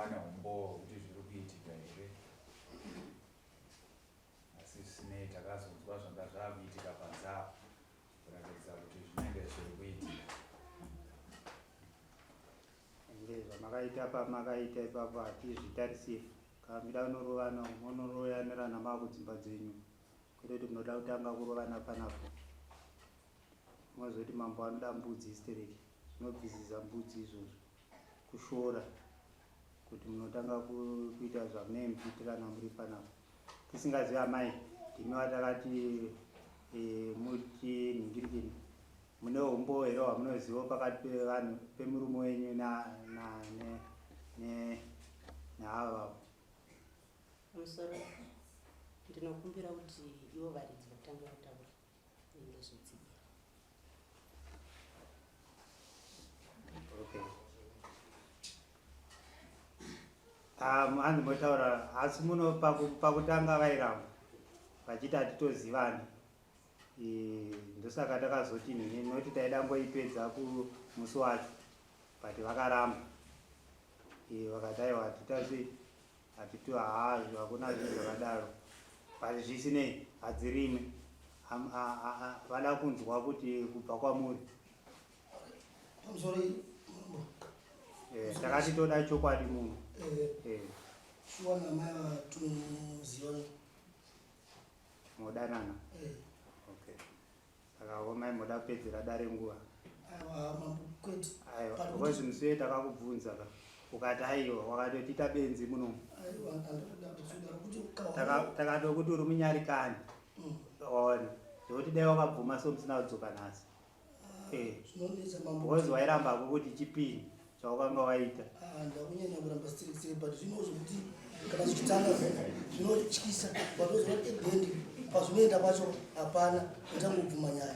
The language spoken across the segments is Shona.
vane umbowo hwekuti zviri kuitika here asi zvisinei takazonzwa zvanga zvakuitika panze apo kuratidza kuti zvinenge zviri kuitika. Ende zvamakaita pamakaita ipapo hatizvitarisiri. Kana muchida kunorovana monoroyanirana makudzimba dzenyu kwete kuti munoda kutanga kurovana panapo mozoti mambo anoda mbudzi stereki zvinobvisisa mbudzi izvozvo kushora kuti munotanga kuita zvamunenge muchiitirana muri panapa tisingazivi amai ndimi vatakati e, mutinhingirikini mune umbowo here hwamunoziva pakati pevanhu pemurume wenyu naava Pamusoro ndinokumbira kuti ivo varidzi vatange vataura ini ndozotsigira. Okay. Hanzi motaura asi muno pakutanga vairamba vachiti hatitozivani ndosaka takazoti nini noti taida ngoipedza kumusi wacho but vakaramba vakati aiwa hatitasi hatito haa hakuna zvinhu zvakadaro but zvisinei hadzirime vada kunzwa kuti kubva kwamuri Pamusoro mambo. Eh, takati toda chokwadi muno. Eh. Eh. Shuwa namai ava tinozivana. Modanana. Eh. Okay. Saka homai moda kupedzera dare nguva. Aiwa mambo kwete. Aiwa, because musi wedu takakubvunza ka. Ukati aiwa, wakatotiita benzi muno. Aiwa, andikuda kudaro kuti ukaona. Takatokuti uri munyarikani. Ona. Zvekuti dai wakabvuma so musina kudzoka nhasi. Eh. Zvinonetsa mambo. Because wairamba hako kuti chipini chawakanga waita. Ah, ndakunyanya kuramba strict strict but zvino zvokuti kana zvichitanga zvinotyisa but ozoona at the end pazvinoenda pacho hapana uchangobvuma nyaya.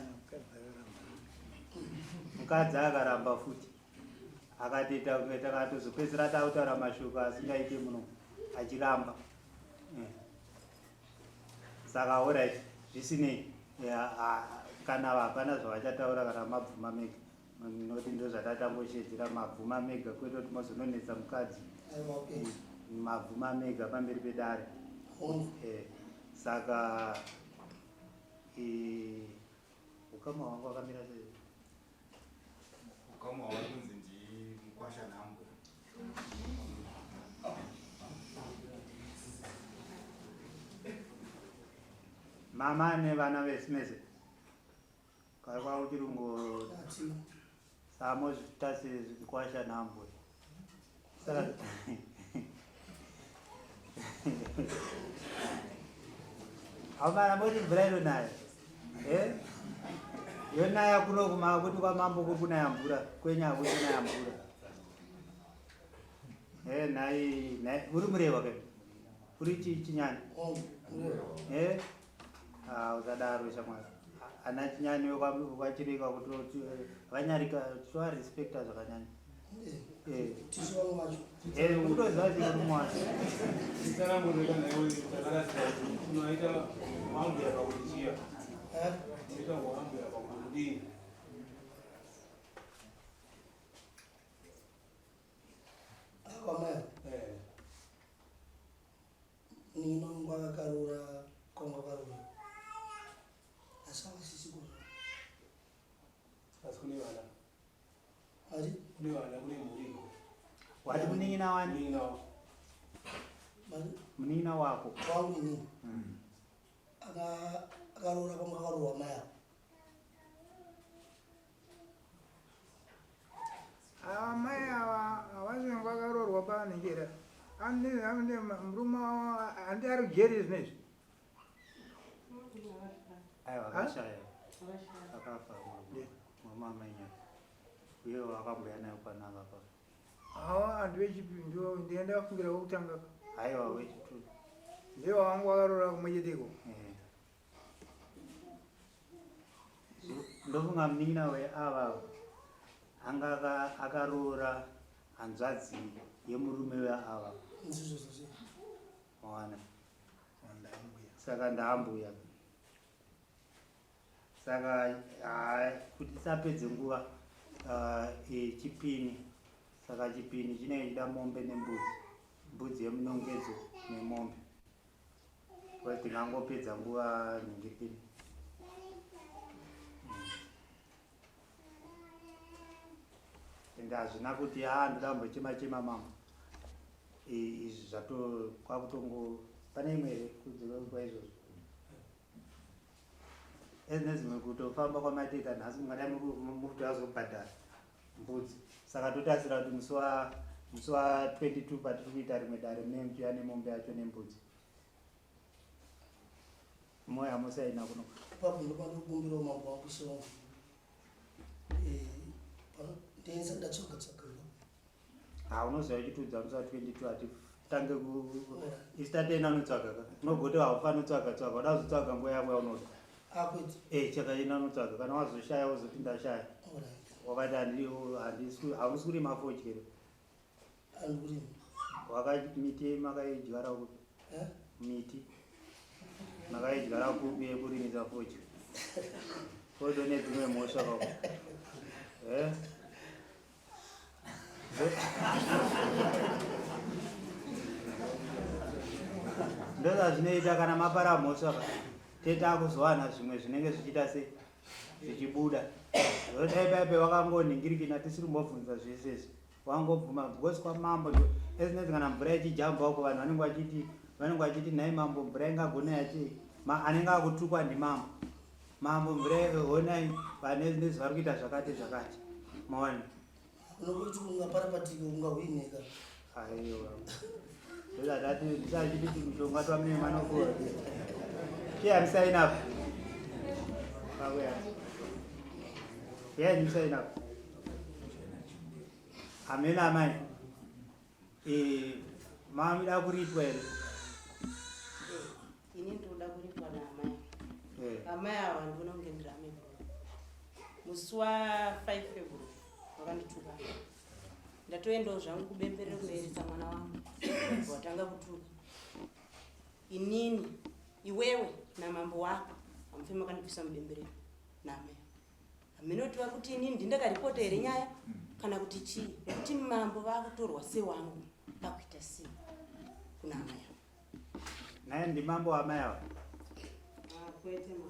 Mukadzi akaramba futi akatoita kunge takatozopedzisira takutaura mashoko asingaite muno achiramba. Eh. Saka alright zvisinei kana hapana zvavachataura kana mabvuma mega noti ndozvatatangoshedzera mabvuma mega kwete kuti mozononetsa mukadzi mabvuma mega pamberi pedare eh, saka eh, ukama hwangu wakamira sei Ukama hwari kunzi ndi mukwasha nhambwe. Mama nevana vesimese kari kwavo chirungu samozvitasi zvikwasha nhambwe saka Amana moti mvura inonaya. Eh? Yonaya kuno kuma kuti kwamambo kuri kunaya mvura, kwenya hakusi kunaya mvura. Eh, nai, nai, uri murewa ke? Uri chinyani? Oh, eh? Ah, usadaro shamwari. Ana chinyani wekwaChireka kuti vanyarika toa respecta zvakanyanya. Eh. Tisu vamwe vacho. Eh, unoziva chii murume wacho? Tsanangurira naiwe takarasika kuti unoita wambuya pakuti chiya. Eh? Unoita wambuya pakuti kudii? Akwamaya. Eh. Nino ngwakakarura kwanga karura. Asi avasisi kuzwa. Asi kune vana. Ati? Kune vana kune mhuri iko. Wati munin'ina wani? Munin'ina wako. Munin'ina wako. Wangu inini. Aka akaroora kwanga akaroorwa mai avo. Ava mai ava havasi vakaroorwa panhengera. Ane ane murume wavo handi ari kujeri zvinezvi. Aiwa akashaya. Akafa murume wamai Nyati. Uye wakamboya naye kwanaka pa. Hawa antu vechipi ndio ndiye ndafungira wekutanga. Aiwa wechitu. Ndiye wangu wakaroora kumwe cheteko. Eh. Ndofunga munin'ina weava anga akaroora hanzvadzi yemurume weava. Ndizvo zvozvo. Mawana. Saka ndaambuya. Saka kuti tisapedze nguva uh, e, chipini. Saka chipini chinenge chida mombe nembudzi. Mbudzi yemunongedzo nemombe. Because tingangopedza nguva nhingirikini. Ende hazvina kuti haa ndoda kumbochema chema mambo. Izvi zvato kwakutongo pane imwe here kunze kwaizvozvo? Ezinezimwe kutofamba kwamatoita nhasi mungadai muri kuti azobhadhara mbudzi saka totarisira kuti musi wa musi wa 22 patiri kuita rimwe dare mune muchiuya nemombe yacho nembudzi moya musaina kuno ipapo ndopandikumbirawo mambo wangu ishe wangu eh, ndinisa ndatsvaga tsvaga ha unoziva uchitiudza musi wa 22 ati tange isu tatoenda unotsvaga ka unogoti haufaniri utsvaga tsvaga uda kuzotsvaga nguva yako yaunoda e chaka enda unotsvaga kana wazoshaya wozoti ndashaya wakati hausi kurima fodya here wakamiti makaidyara kupi eh? miti makaidyara kupi yekurimisa fodya fodo nedzimwe mhosva kako eh? Ndozvazvinoita kana mapara mhosva ka tete akuzowana zvimwe zvinenge zvichiita se zvichibuda zvodai paipe wakangonhingirikina tisiri kumbobvunza zvese izvi wangobvuma because kwamambo ezinezi kana mvura ichijamba uko vanhu vanenge vachiti vanenge vachiti nhai mambo mvura ingagona yachii anenge akutukwa ndimambo Mambo mvura honai vane nezvi vari kuita zvakati zvakati. Maona. Unokuti ungaparapatika ungahwineka. Aiwa. Ndozvatati ndisachiti mishonga twamene manokura. Chiya musaina apa. Pakuya. Chiya musaina apa. Amena amai. Eh, mamida kuripwa here? Eh, ini ndinoda kuripwa naamai. Eh. Amai ava ndinoona kunge ndiri amai musi wa 5 February vakandituka. Ndatoendawo zvangu kubemberera kunoeresa mwana wangu. Watanga kutuka. Inini, iwewe namambo wako hamufe makandibvisa mubemberero naamai. Hameno kuti vari kuti inini ndindakaripota here nyaya kana kuti chii nekuti mambo vakutorwa sewangu pakuita sei kuna amai ava. Naye ndimambo wamai ava? Ah, kwete ma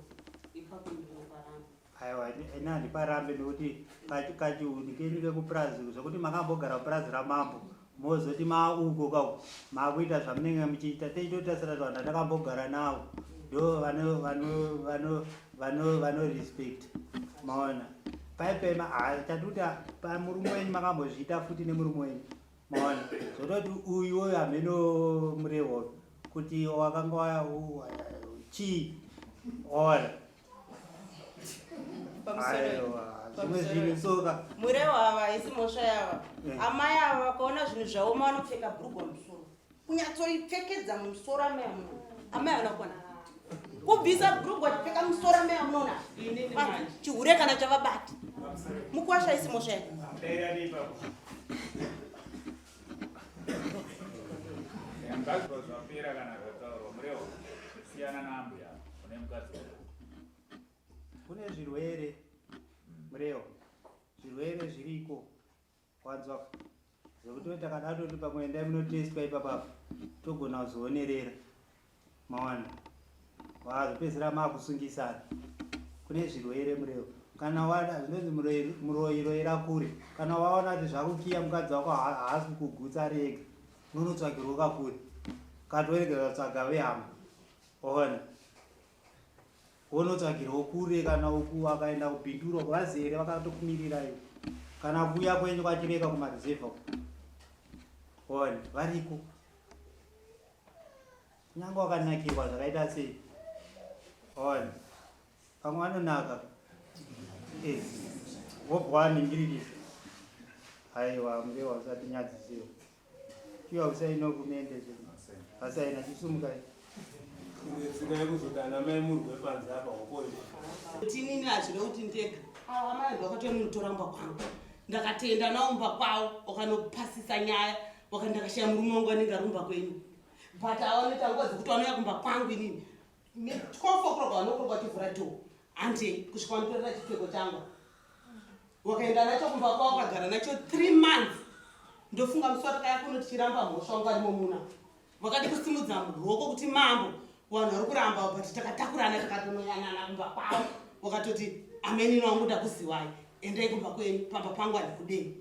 ipapo ndinoparamba. Aiwa ini handiparambe nekuti kachiuni kenyu kekupurazi zvekuti makambogara kupurazi ramambo mozoti maauko kauko makuita zvamunenge muchiita teitotasira kuti vanhu vatakambogara navo ndo vano vano vano vano vano respect maona paipema chatikuti pamurume wenyu makambozviita futi nemurume wenyu maona zvototi uyu uyu hameno murevo kuti wakanga chii ona zvimwe zvinhu soka murewo ava haisi mhosva yava eh. amai ava vakaona zvinhu zvaoma vanopfeka bhurugwa musoro kunyatsoipfekedza mumusoro amai amunoona amai havana kukwana kubvisa bhurugwa chipfeka musoro amai amunoona chihure kana chavabata mukwasha haisi mhosva yavo Zvapera kana zvataurwa murewo siyana naambuya une mukadzi Kune zvirwere Murehwa, zvirwere zviriko wanzwa zvekuti takada toti pamwe endai munotestwa ipapapa togona kuzoonerera mawana wazopedzisira makusungisana kune zvirwere Murehwa kana wada zvinonzi muroyi royera kure kana waona kuti zvakukiya mukadzi wako haasi kukugutsa rega unonotsvagirwa kakure katoregera kutsvaga vehama Waona? Wonotsvagirwa kure kana uku akaenda kubhindura uko vazere vakatokumirira iwe. Kana kuuya kwenyu kwachireka kumareserve uko. Waona? Variko. Kunyange wakanakirwa zvakaita sei. Waona? Pamwe vanonaka. Eh. Wobva waningirikisa. Aiwa, mbewa usatinyadzisiwa. Chiwa usaina kumende zve. Asaina chisumukai. Tsika yekuzoti ana mai murwe panze apa hokoyo. Kuti inini hazvina kuti ndega. Ava mai ndakatouya munotora mumba kwangu. Ndakatenda nawo mumba kwavo wakanopasisa nyaya wakati ndakashaya murume wangu anenge ari mumba kwenyu. But ava vanoita nguva dzekuti vanouya kumba kwangu inini. 12 o'clock vanokuroka vachivhura door. Handei kusvika vanotorera chipfeko changu. Wakaenda nacho kumba kwavo wakagara nacho 3 months. Ndofunga musi watakaya kuno tichiramba mhosva wanga arimo muna. Vakati kusimudza ruoko kuti mambo vanhu vari kuramba but takatakurana takatonoyanana kumba kwavo. Wakatoti ameni wangu ndakuziwai endai kumba kwenyu pamba pangu handikudei.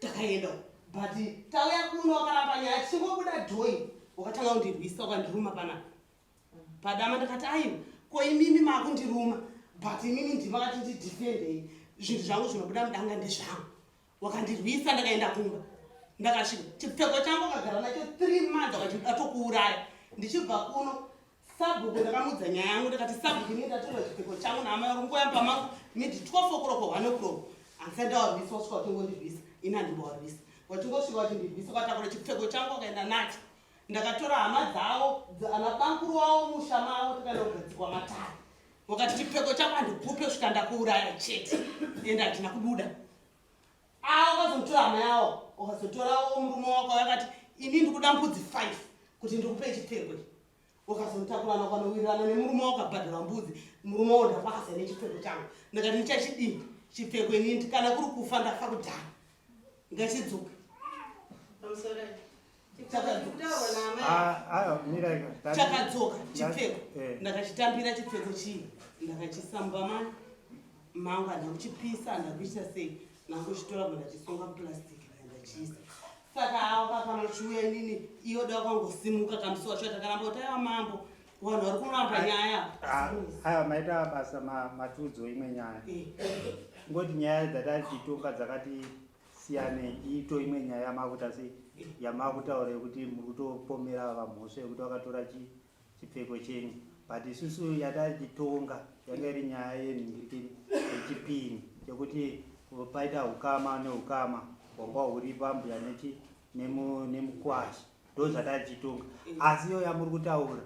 Takaenda but tauya kuno wakaramba nyaya tichingobuda dhoi wakatanga kundirwisa ukandiruma panapa. Padama ndakati aiwa ko imimi makundiruma but imimi ndimakati ndidefendei zvinhu zvangu zvinobuda mudanga ndezvangu. Wakandirwisa ndakaenda kumba ndakasvika chipfeko changu akagara nacho three months akachida tokuuraya ndichibva kuno sabhuku ndakamuudza nyaya yangu ndikati sabhuku ini ndatorwa chipfeko changu naamai vari kungoya mumba mangu mid 12 o'clock 1 o'clock handisati ndawarwisa wasvika watingondirwisa ini handimbowarwisa watingosvika wachindirwisa ukatakura chipfeko changu wakaenda nacho ndakatora hama dzavo ana bankuru wavo musha mavo takaenda kugadzikwa matare wakati chipfeko chako handikupe kusvika ndakuuraya chete ende handina kubuda awo ukazotora hama yawo ukazotorawo murume wako vakati ini ndikuda mbudzi five kuti ndikupe chipfeko ichi ukazotakurana ukanowirirana nemurume wako ukabhadhara mbudzi murume wako ndapakasa nechipfeko changu ndakati ndichachidii chipfeko ini kana kuri kufa ndafa kudhara ngachidzoke Ah, chakadzoka chipfeko eh. ndakachitambira chipfeko chii ndakachisamba mani mangu handina kuchipisa handina kuita sei ndangochitora bva ndachisunga muplastic ndachiisa saka ava kana chiuya inini iyo da kwangosimuka kamusi wacho takaramba kuti aiwa mambo vanhu vari kuramba nyaya Ah, aiwa maita basa matiudzo imwe nyaya Eh. ngoti nyaya dzatatichitonga dzakati siyanei ito imwe nyaya yamakuita sei yamakutaura yekuti muri kutopomera vamhosva yekuti vakatora chipfeko chenyu but isusu yatachitonga yanga iri nyaya yenhingirikini yechipini chekuti paita ukama neukama hwanga huri pambuya nechi nemukwasha ndo zvatachitonga asi iyo yamuri kutaura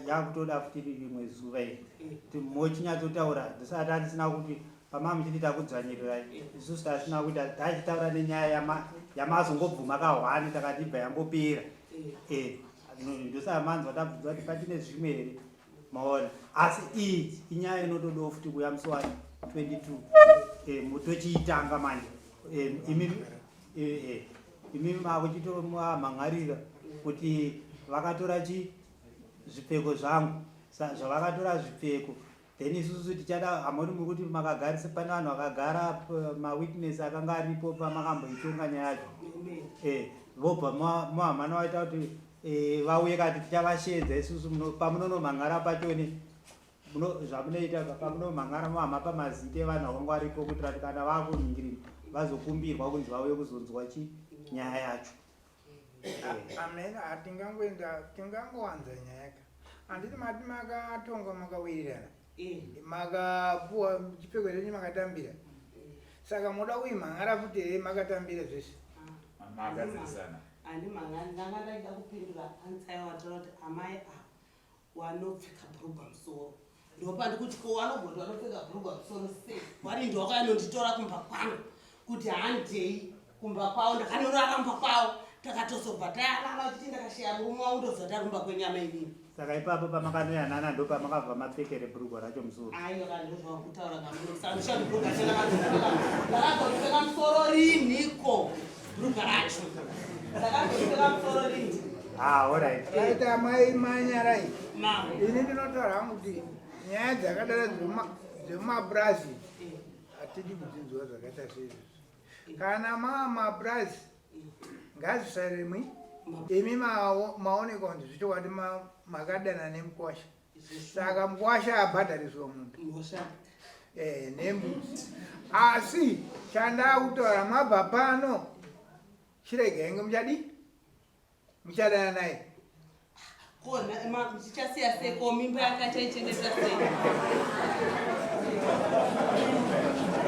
yakutoda futi rimwe zuva iri kuti mochinyatsotaura ndisati tatisina kuti pama muchiti takudzvanyirirai isusu tasina kuita tachitaura nenyaya yamazongobvuma kahwani takati ibva yangopera eh, ndosaka manzwa tabvunza kuti pachine zvimwe here maona asi iyi inyaya inotodawo futi kuuya musi wa 22 eh, tochiitanga manje eh, imi imi makuchitomamhan'arira kuti vakatora chi zvipfeko zvangu zvavakatora zvipfeko then isusu tichada hamoni muri kuti makagarisa pane vanhu vakagara mawitness akanga aripo pamakamboitonga nyaya yacho eh, vobva muhamana waita kuti eh, vauye kati tichavashedza isusu pamunonomhan'ara pachoni zvamunoita pamunomhan'ara muhama pamazita evanhu vakanga varipo kuitira kuti kana vakunhingirini vazokumbirwa kunzi vauye kuzonzwa chi nyaya yacho Amen hatingangoenda tingangowanza nyaya ka handiti mati makatonga makawirirana eh. makapuwa chipfeko chenyu makatambira eh. saka moda kuimhan'ara futi here makatambira zvese ah. magadzirisana handimhan'ari ndanga ndaida kupindura ansaya wataura kuti amai ava wanopfeka bhurugwa musoro ndopandikuti ko wanogoti wanopfeka bhurugwa musoro sei wari ndiwakayanonditora kumba kwangu kuti handei kumba kwavo ndakanorara mumba kwavo takatozobva tayarara uchiti ndakasheya murume wangu ndobva tarumba kwenyama inini saka ipapo pamakanoyanana ndo pamakabva mapfekere bhurugwa racho musoro aiwa kandozvakutaura kamunosanushandibhurugwa ndakazopfeka musoro rinhiko bhurugwa racho ndakazopfeka musoro rinhi Ah, all right. Right, amai manyarai. Mama. Ini ndinotaura hangu kuti nyaya dzakadaro dzemumapurazi hatidi kudzinzwa zvakaita seizvozvo. Kana maa mapurazi ngazvisaremwi imi maonekwa kunzi zvechokwadi makadana nemukwasha saka mukwasha abhadhariswa mombe eh, nembudzi asi chandakutaura mabva pano chiregai nge muchadii muchadana naye kona tichasiya sei ko mimba yakachaichengeta sei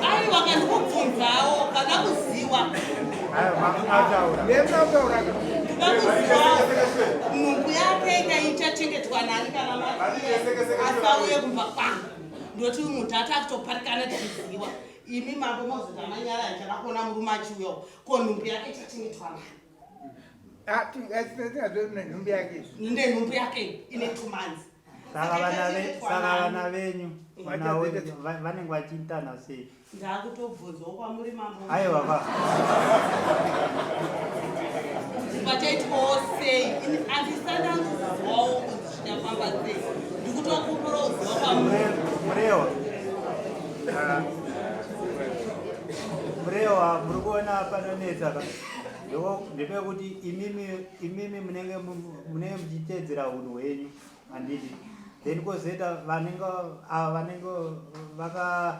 aiwa kandikubvunzawo kana kuziwa ndikakuziwawo nhumbu yake ikaichachengetwa nani kana asauye kumba kwangu ndoti munhu ati akutoparikana tichiziwa imi mambo mozoti amanyara ndichada kuona murume achiuyawo ko nhumbu yake ichachengetwa nani Ah, nhumbu yake nde nhumbu yake ine 2 months Saka vana venyu vanenge vachiitana sei? Ndakutobvunzawo kwamuri mambo. Aiwa va. sei ndikutokumbira uziva kwamuri. Murewa. Ah. Murewa muri kuona panonetsa ka. Ndepekuti imimi imimi munenge munenge muchiteedzera hunhu hwenyu handiti then kozoita vanenge ava vanenge vaka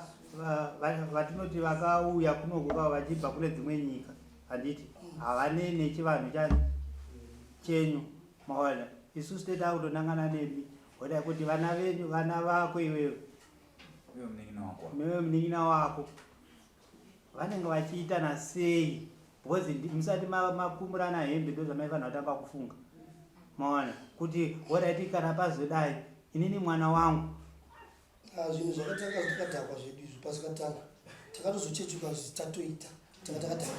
vatinoti vakauya kunoku kava vachibva kune dzimwe nyika handiti havanei nechivanhu chani chenyu maona isusu tete akutonangana nemi odai kuti vana venyu vana vako iwewe newe munin'ina wako vanenge vachiitana sei because musati makumurana hembe ndo zvamaifanira kutanga kufunga maona kuti orit kana pazodai inini mwana wangu Ah, zvinhu zvakatanga zvakadhakwa zvedu izvi pasikatanga takatozochechuka tatoita tanga takadhakwa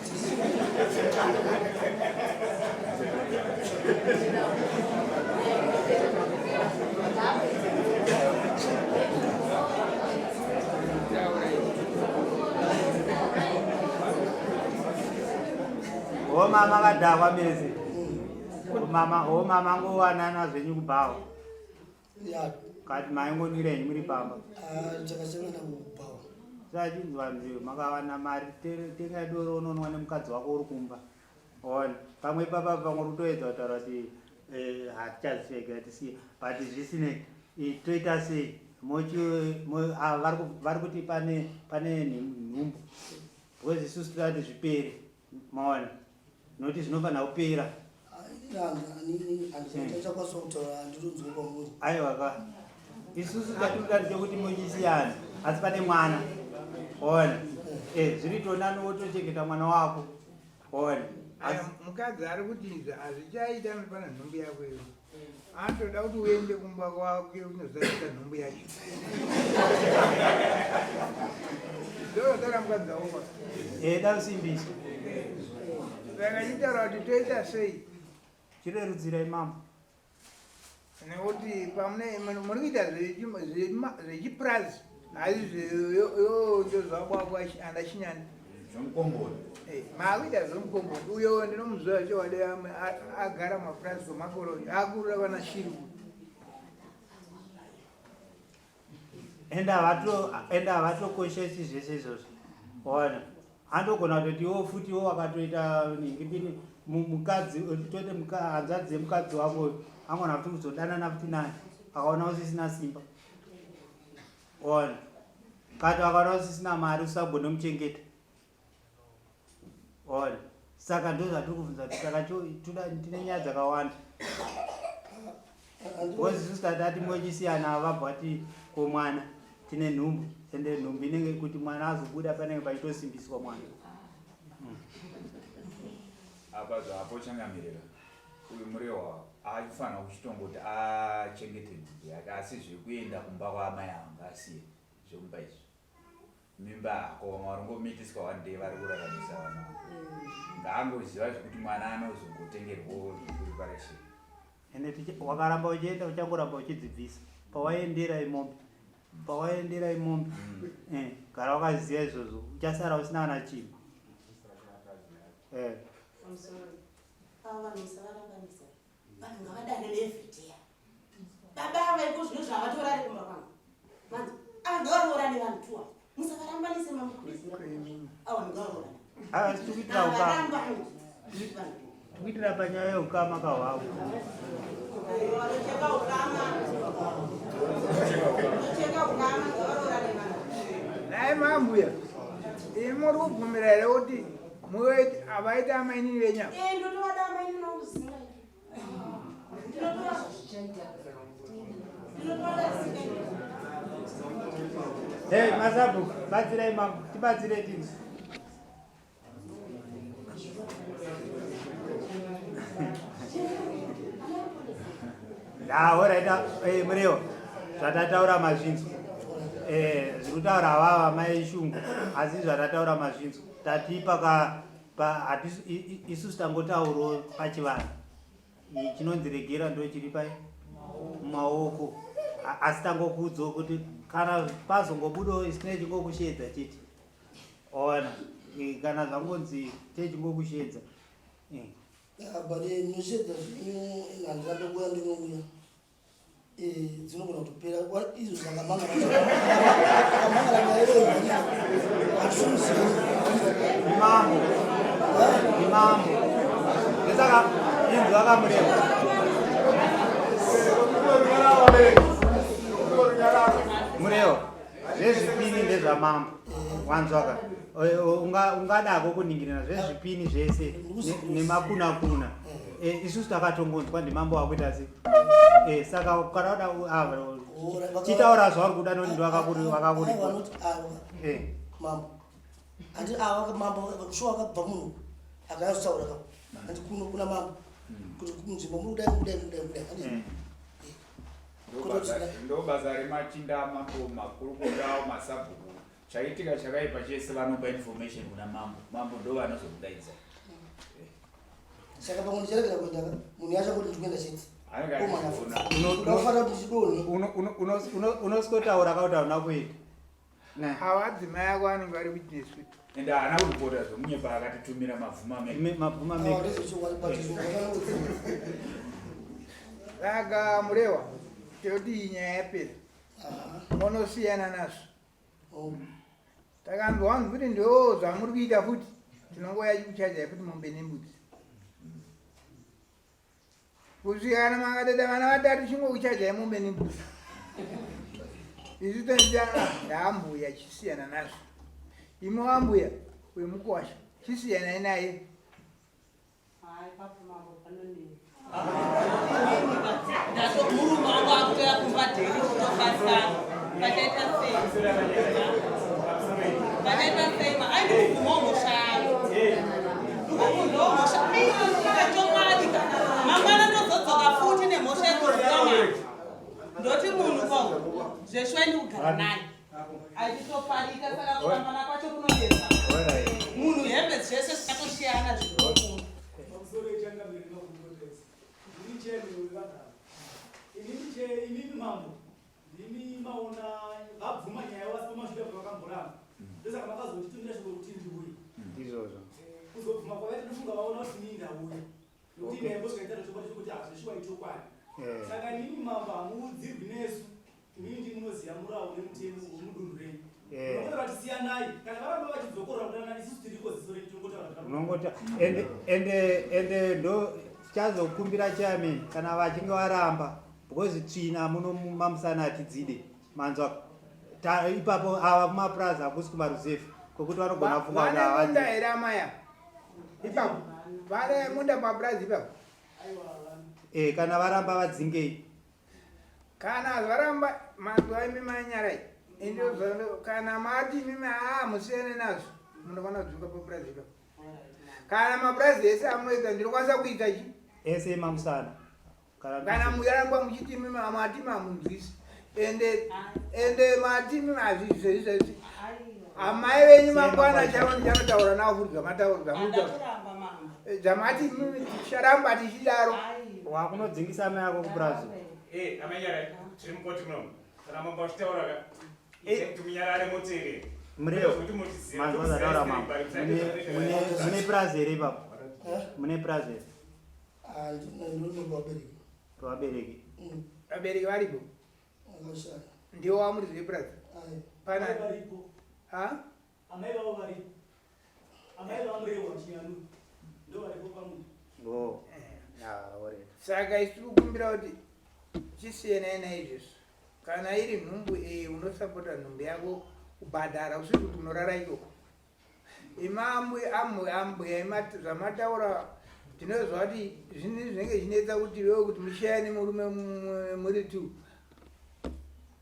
Omama kadhakwa mese. Omama, omama ngowanana zvenyu kubhawa. Kati maingonwira henyu muri pamba. Ah, takasangana kubhawa. Sachinzi vanhu makawana mari tengai doro unonwa nemukadzi wako uri kumba. Ona pamwe papa pamwe uri kutoedza kutaura kuti eh, hatichazvega tisiye but zvisinei toita sei mochi ah, vari kuti pane pane nhumbu because isusu toda kuti zvipere maona nokuti zvinofanira kupera aiwa ka isusu tatinoda ndechekuti muchisiyana asi pane mwana ona eh, zviri tonani wotochengeta mwana wako ona mukadzi ari kuti izvi hazvichaita pana nhumbu yako iyo Anotoda kuti uende kumba kwake unozadzisa nhumbu yacho. Ndotaura mukadzi wako. Eh, da usimbiswe. Saka chitaura kuti toita sei? Chirerutsirai mambo. Nekuti pamune muri kuita zvechipurazi asi zveyondozvakwako andachinyani. Zvemukomboni. Eh, maakuita zvemukomboni uyo ndinomuziva chokwadi agara mapurazi kwemakore uyo akurura vana shiri ende havatokoshesi zvese izvozvo ona andogona kutoti iwo futi iwo wakatoita ningindini mukadzi toite hanzvadzi yemukadzi wako angona kuti kuzodanana futi naye akaona usisina simba Ona. Kati wakaona usisina mari usagone muchengeta. Ona. Saka ndozvatiri kubvunza kuti saka tine nyaya dzakawanda. Because isusu tati mochisiyana vabva vati ko mwana tine nhumbu ende nhumbu inenge kuti mwana azobuda panenge pachitosimbiswa mwana. Apa zvapo changamirira. Uyu Murehwa aifanira kuchitongoti achengete nhumbu yake asi zvekuenda kumba kwaamai ava ngaasiye zvekumba izvi. Mimba hako vamwe vari ngomitiswa one day vari kuraramisa vana ava. Ngaangoziva zvekuti mwana anozongotengerwawo zvekureparation. Ende wakaramba uchienda uchangoramba uchidzidzisa pawaendera imombe pawaendera imombe mm. eh, gara wakaziva izvozvo uchasara usina kana chinhu eh. Ava vanhu musavarambanisa. Vanhu ngavadanane everyday. Baba ava iko zvino zvavatorare kumba kwangu. Manzi ava ngavaroorane vanhu tuwa. Musavarambanise mambo please. Ava vanhu ngavaroorane. Ava tikuitira ukama. Tikuitira panyaya yeukama kahwavo. Vanocheka ukama. Vanocheka ukama ngavaroorane vanhu. Nhai mambuya, imi muri kubvumira here kuti Muweti avaita amainini venyu ava. Eh, ndotovada amainini vangu zvisingaiti. Ndinotovada zvisingaiti. Hey, masabu, batsirai mambo, tibatsire tinzi. Alright, eh, Mureo, zvatataura mazvinzwa. Eh, zviri kutaura avava mai Shungu, asi zvatataura mazvinzwa. Tati paka pa hatisi isusu tangotaurawo pachivanhu. Chinonzi regera ndo chiri pai mumaoko. Asi tangokuudzawo kuti kana pazongobudawo isu tine chingokusheedza chete. Ona, kana zvangonzi techingokusheedza. Yeah, but munoshedza zvenyu handirambe kuuya ndinouya. Eh, dzinogona kutopera izvo zvakamangara nyaya iyoyo hatisimuzivi. Mambo, mambo, ndesaka inzwa kamureva. Murewa, zvezvipini ndezvamambo, wanzwaka? Ungadako kuningirina zvezvipini zvese nemakunakuna. Isusu takatongonzwa ndimambo wakuita sei. Saka kana uda chitaura zvauri kuda noti ndovakakuri vakakuri. Vanoti ava mambo, handi ava mambo shuwa akabva munhu akanyatsotaura ka, handi kuno kuna mambo kuti munzvimbo muri kudai, mudai, mudai, mudai, handi. Ndo basa remachinda, mambo, makurukota, masabhuku. Chaitika chakaipa chese vanopa information kuna mambo. Mambo ndo vanozokudaidza. Saka pamwe ndicharegera kuenda ka, munhu yacho kuti ndikuenda chete. Anenge achizoona. Unofanira kuti chidonhe. Unosikotaura kauti hauna kuita. Avadzimai ako anenge vari witness futi. Ende haana kuripota zvomunyepa, akatitumira mabvuma mega. Mabvuma mega. Ndezvechokwadi, but zvinhu. Saka Murewa, toti iyi nyaya yapera, munosiyana nazvo. Takanzwa vanhu futi ndo zvamuri kuita futi, tinongoya chikuchajai futi mombe nembudzi kusvika kana makateta vana vatatu, chingokuchajai mombe nembudzi. Isu tonzi ndaambuya, chisiyana nazvo. Imi wambuya wemukwasha, chisiyanai naye. Hayi, papo mambo panonetsa. Ndato murume wangu akutoya kumba daily, kutofarisana. Pachaita sei? Pachaita sei? Ma ai ndikubvumawo mhosva yangu. Ndikubvunzawo mhosva. Chokwadi ka. Mangwana ndozodzoka futi nemhosva yekurwira mwana. Ndoti munhu ko zveshuwa ndikugara naye. Achitofarika, saka kurambana kwacho kunonetsa. Munhu hembe zvese zvakatoshiyana zvinokura. Pamusoro yechangamire makurukota, ndini chairman wevanhu ava. Inini che inini mambo, ndimi maona vabvuma nyaya wasi pamashure pavakamboramba, ndosaka makazonditumira shoko kuti ndiuye. Ndizvozvo. Kuzobvuma kwavaita, ndofunga vaona kuti inini ndauya nokuti ndaimbosvikaitaro chokwadi chokuti hazveshuwa ichokwadi. Saka inini mambo, hamuudzirwi nesu, inini ndini munoziva murawo nemutemo wemudunhu renyu. Unongotaura kuti siyanai, kana varamba vachidzokorora kudanana, isusu tiriko, ziso renyu, tinongotaura kuti Unongota ende ndo tichazokumbira chairman kana vachinge varamba, because tsvina muno mamusana hatidzide, manzwa? Ipapo ava kumapurazi, hakusi kumaruzevha kwekuti vanogona kufunga kuti Vane munda havadzi. here amaya ipapo? Vane munda papurazi ipapo? Kana varamba, vadzingei. Kana zvaramba, manzwa imi manyarai, ende kana mati imimi haa musiyane nazvo, munofanira kudzinga papurazi ipapo. Kana mapurazi ese amunoita, ndinokwanisa kuita chi Ese mamusana kana Kana muyaramba muchiti imimi mati mamunzwisi, ende mati imimi hazvizvezvezvi, amai venyu mangwana chavo ndichanotaura navo futi zvamataura zvamuita. Andakuramba mambo. Zvamati imimi ticharamba tichidaro. Wakunodzingisa amai ako kupurazi. Eh, amanyara, tiri mukoti munomu. Kana mambo achitaura ka, kuti munyarare muteerere. Mureo, Kuti mutizive. manzwa zvataura mambo? Mune purazi here ipapo? Mune purazi here? Ndiri vabereki. Pavabereki. Vabereki varipo? Akashaya. Ndiwo wamuridzi wepurazi? Ai. Pana Amai varipo. Ha? Amai vavo varipo, amai vaMurewa Chinyanu ndo varipo pamunhu. Oh. Ah, alright. Saka isu tiri kukumbira kuti chisiyanai naizvozvo. Kana iri nhumbu, unosapota nhumbu yako, kubhadhara usiri kuti unorara ikoko. Imambuya, ambuya, zvamataura tinozwa kuti zvinhu zvinenge zvinetsa kuti iwewe kuti mushayane murume muri two,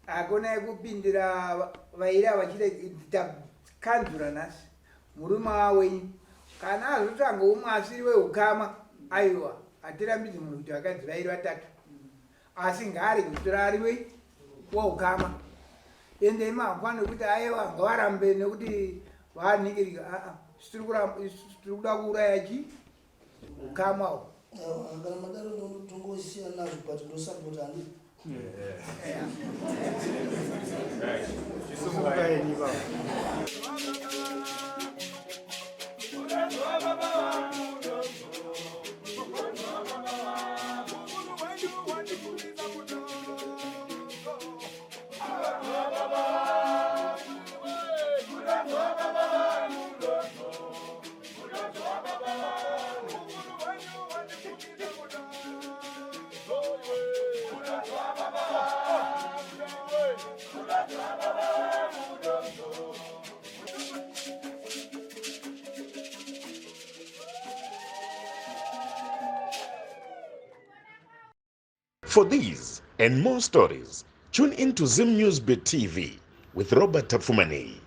hakuna kupindira vairi ava vachida kanzura. Nhasi murume wawenyu kana azotsvanga umwe asiri weukama, aiwa, hatirambidzi munhu kuti vakadzi vairi vatatu, asi ngaarege kutora ari wei weukama. Ende imahakwana nekuti aiwa, ngavarambe nekuti vaningirika. Aa, tiri kuda kuuraya chi ukama uhu. Kana madaro tongosiyana nazvo, but ndosapota, handi. Chisumuka yenyu ipapo. Baba. For these and more stories, tune in to Zim News Bit TV with Robert Tapfumaneyi.